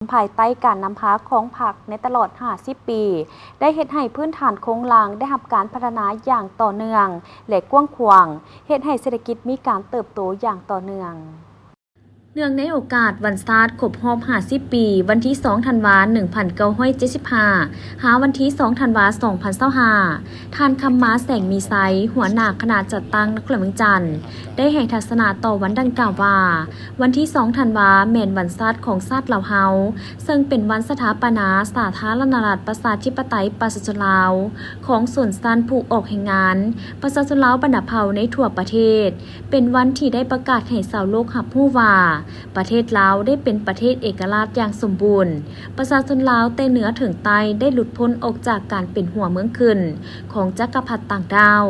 ພາຍໃຕ້ການນຳພາຂອງພັກໃນຕະຫຼອດຫ້າສິບປີ ໄດ້ເຮັດໃຫ້ພື້ນຖານໂຄງລ່າງໄດ້ຮັບການພັດທະນາຢ່າງຕໍ່ເນື່ອງ ແລະ ກວ້າງຂວາງ, ເຮັດໃຫ້ເສດຖະກິດມີການເຕີບໂຕຢ່າງຕໍ່ເນື່ອງ. ເນື່ອງໃນໂອກາດວັນຊາດຄົບຮອບຫ້າສິບປີ ວັນທີສອງ ທັນວາ ໜຶ່ງພັນເກົ້າຮ້ອຍເຈັດສິບຫ້າ ຫາວັນທີສອງ ທັນວາ ສອງພັນຊາວຫ້າ ທ່ານ ຄຳມາ ແສງມີໄຊ ຫົວໜ້າຄະນະຈັດຕັ້ງນະຄອນຫຼວງວຽງຈັນ ໄດ້ໃຫ້ທັດສະນະຕໍ່ວັນດັ່ງກ່າວວ່າ ວັນທີສອງ ທັນວາ ແມ່ນວັນຊາດຂອງຊາດລາວເຮົາ, ເຊິ່ງເປັນວັນສະຖາປະນາສາທາລະນະລັດ ປະຊາທິປະໄຕ ປະຊາຊົນລາວ ຂອງຊົນຊັ້ນຜູ້ອອກແຮງງານ ປະຊາຊົນລາວບັນດາເຜົ່າໃນທົ່ວປະເທດ, ເປັນວັນທີ່ໄດ້ປະກາດໃຫ້ຊາວໂລກຮັບຮູ້ວ່າ ປະເທດລາວໄດ້ເປັນປະເທດເອກະລາດຢ່າງສົມບູນ, ປະຊາຊົນລາວແຕ່ເໜືອເຖິງໃຕ້ໄດ້ຫຼຸດພົ້ນອອກຈາກການເປັນຫົວເມືອງຂຶ້ນຂອງຈັກກະພັດຕ່າງດ້າວ,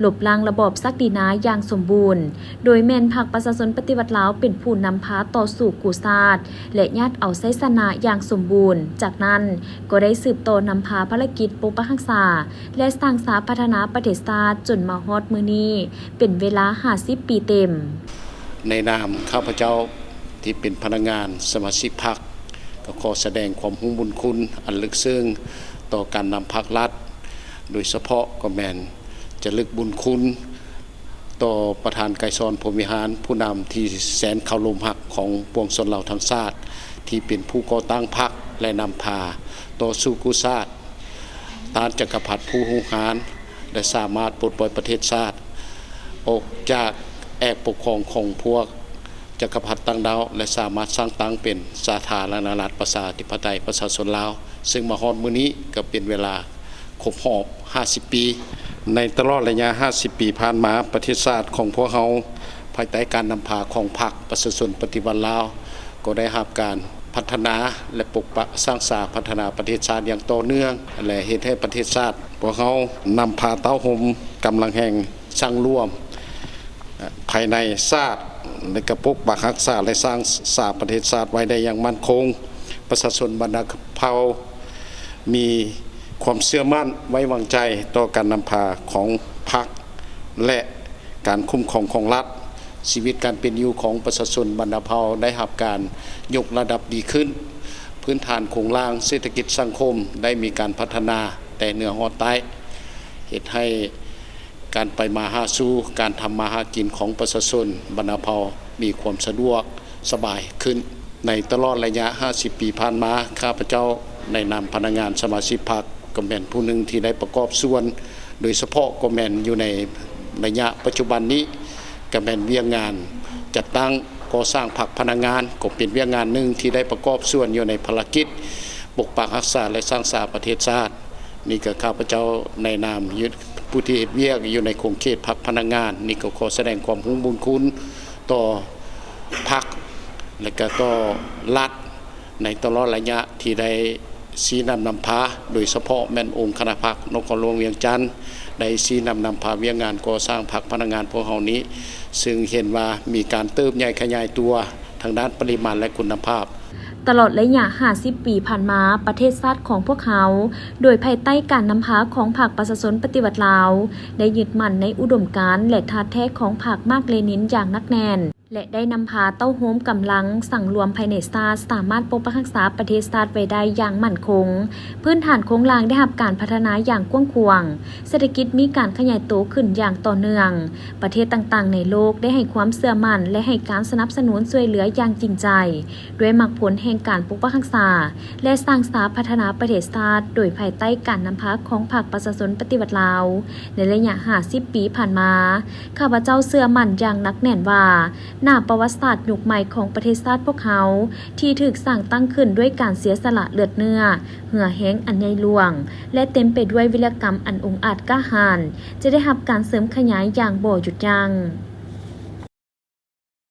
ລົບລ້າງລະບອບສັກດີນາຢ່າງສົມບູນ, ໂດຍແມ່ນພັກປະຊາຊົນປະຕິວັດລາວເປັນຜູ້ນຳພາຕໍ່ສູ້ກູ້ຊາດ ແລະ ຍາດເອົາໄຊຊະນະຢ່າງສົມບູນ. ຈາກນັ້ນກໍໄດ້ສືບຕໍ່ນຳພາພາລະກິດປົກປັກຮັກສາ ແລະ ສ້າງສາພັດທະນາປະເທດຊາດຈົນມາຮອດມື້ນີ້ ເປັນເວລາຫ້າສິບປີເຕັມ. ໃນນາມຂ້າພະເຈົ້າທີ່ເປັນພະນັກງານສະມາຊິກພັກ ກໍຂໍສະແດງຄວາມຮູ້ບຸນຄຸນອັນເລິກເຊິ່ງຕໍ່ການນຳພັກລັດ, ໂດຍສະເພາະກໍແມ່ນຈະລຶກບຸນຄຸນຕໍ່ປະທານໄກສອນ ພົມວິຫານ, ຜູ້ນຳທີ່ແສນເຄົາລົບຮັກຂອງປວງຊົນລາວທັງຊາດ ທີ່ເປັນຜູ້ກໍ່ຕັ້ງພັກ ແລະ ນຳພາຕໍ່ສູ້ກູ້ຊາດ ຕ້ານຈັກກະພັດຜູ້ຮຸກຮານ ແລະ ສາມາດປົດປ່ອຍປະເທດຊາດອອກຈາກແອກປົກຄອງຂອງພວກຈັກກະພັດຕ່າງດ້າວ ແລະ ສາມາດສ້າງຕັ້ງເປັນສາທາລະນະລັດປະຊາທິປະໄຕປະຊາຊົນລາວ, ເຊິ່ງມາຮອດມື້ນີ້ກໍເປັນເວລາຄົບຮອບຫ້າສິບປີ. ໃນຕະຫຼອດໄລຍະຫ້າສິບປີຜ່ານມາ, ປະເທດຊາດຂອງພວກເຮົາ ພາຍໃຕ້ການນຳພາຂອງພັກປະຊາຊົນປະຕິວັດລາວ ກໍໄດ້ຮັບການພັດທະນາ ແລະ ປົກປັກສ້າງສາພັດທະນາປະເທດຊາດຢ່າງຕໍ່ເນື່ອງ ແລະ ເຮັດໃຫ້ປະເທດຊາດພວກເຮົານຳພາເຕົ້າໂຮມກຳລັງແຮງສັງລວມ ພາຍໃນຊາດ ແລະ ກະປົກປັກຮັກສາ ແລະ ສ້າງສາປະເທດຊາດໄວ້ໄດ້ຢ່າງໝັ້ນຄົງ. ປະຊາຊົນບັນດາເຜົ່າມີຄວາມເຊື່ອໝັ້ນໄວ້ວາງໃຈຕໍ່ການນຳພາຂອງພັກ ແລະ ການຄຸ້ມຄອງຂອງລັດ. ຊີວິດການເປັນຢູ່ຂອງປະຊາຊົນບັນດາເຜົ່າໄດ້ຮັບການຍົກລະດັບດີຂຶ້ນ, ພື້ນຖານໂຄງລ່າງເສດຖະກິດສັງຄົມໄດ້ມີການພັດທະນາແຕ່ເໜືອຮອດໃຕ້, ເຮັດໃຫ້ ການໄປມາຫາສູ່, ການທຳມາຫາກິນຂອງປະຊາຊົນບັນດາເຜົ່າມີຄວາມສະດວກສະບາຍຂຶ້ນ. ໃນຕະຫຼອດໄລຍະຫ້າສິບປີຜ່ານມາ, ຂ້າພະເຈົ້າໃນນາມພະນັກງານສະມາຊິກພັກ ກໍແມ່ນຜູ້ໜຶ່ງທີ່ໄດ້ປະກອບສ່ວນ, ໂດຍສະເພາະກໍແມ່ນຢູ່ໃນໄລຍະປັດຈຸບັນນີ້ ກໍແມ່ນວຽກງານຈັດຕັ້ງກໍ່ສ້າງພັກພະນັກງານ, ກໍເປັນວຽກງານໜຶ່ງທີ່ໄດ້ປະກອບສ່ວນຢູ່ໃນພາລະກິດປົກປັກຮັກສາ ແລະ ສ້າງສາປະເທດຊາດ. ນີ້ກໍຂ້າພະເຈົ້າໃນນາມຢູ່ ຜູ້ທີ່ເຮັດວຽກຢູ່ໃນຂົງເຂດພັກພະນັກງານ ນີ້ກໍຂໍສະແດງຄວາມຮູ້ບຸນຄຸນຕໍ່ພັກ ແລະ ກໍຕໍ່ລັດ ໃນຕະຫຼອດໄລຍະທີ່ໄດ້ຊີ້ນຳນຳພາ, ໂດຍສະເພາະແມ່ນອົງຄະນະພັກນະຄອນຫຼວງວຽງຈັນ ໄດ້ຊີ້ນຳນຳພາວຽກງານກໍ່ສ້າງພັກພະນັກງານພວກເຮົານີ້, ເຊິ່ງເຫັນວ່າມີການເຕີບໃຫຍ່ຂະຫຍາຍຕົວ ທາງດ້ານປະລິມານ ແລະ ຄຸນນະພາບ. ຕະຫຼອດໄລຍະຫ້າສິບປີຜ່ານມາ, ປະເທດຊາດຂອງພວກເຮົາ, ໂດຍພາຍໃຕ້ການນຳພາຂອງພັກປະຊາຊົນປະຕິວັດລາວ, ໄດ້ຍຶດໝັ້ນໃນອຸດົມການ ແລະ ທາດແທ້ຂອງພັກມາກເລນິນຢ່າງໜັກແໜ້ນ ແລະ ໄດ້ນຳພາເຕົ້າໂຮມກຳລັງສັງລວມພາຍໃນຊາດ ສາມາດປົກປັກຮັກສາປະເທດຊາດໄວ້ໄດ້ຢ່າງໝັ້ນຄົງ. ພື້ນຖານໂຄງລ່າງໄດ້ຮັບການພັດທະນາຢ່າງກວ້າງຂວາງ, ເສດຖະກິດມີການຂະຫຍາຍໂຕຂຶ້ນຢ່າງຕໍ່ເນື່ອງ. ປະເທດຕ່າງໆໃນໂລກໄດ້ໃຫ້ຄວາມເຊື່ອໝັ້ນ ແລະ ໃຫ້ການສະໜັບສະໜູນຊ່ວຍເຫຼືອຢ່າງຈິງໃຈ ດ້ວຍໝາກຜົນແຫ່ງການປົກປັກຮັກສາ ແລະ ສ້າງສາພັດທະນາປະເທດຊາດ ໂດຍພາຍໃຕ້ການນຳພາຂອງພັກປະຊາຊົນປະຕິວັດລາວ ໃນໄລຍະຫ້າສິບປີຜ່ານມາ. ຂ້າພະເຈົ້າເຊື່ອໝັ້ນຢ່າງໜັກແໜ້ນວ່າ ໜ້າປະຫວັດສາດຍຸກໃໝ່ຂອງປະເທດຊາດພວກເຮົາ ທີ່ຖືກສ້າງຕັ້ງຂຶ້ນດ້ວຍການເສຍສະຫຼະເລືອດເນື້ອ, ເຫື່ອແຮງອັນໃຫຍ່ຫຼວງ ແລະ ເຕັມໄປດ້ວຍວິລະກຳອັນອົງອາດກ້າຫານ ຈະໄດ້ຮັບການເສີມຂະຫຍາຍຢ່າງບໍ່ຢຸດຢັ້ງ.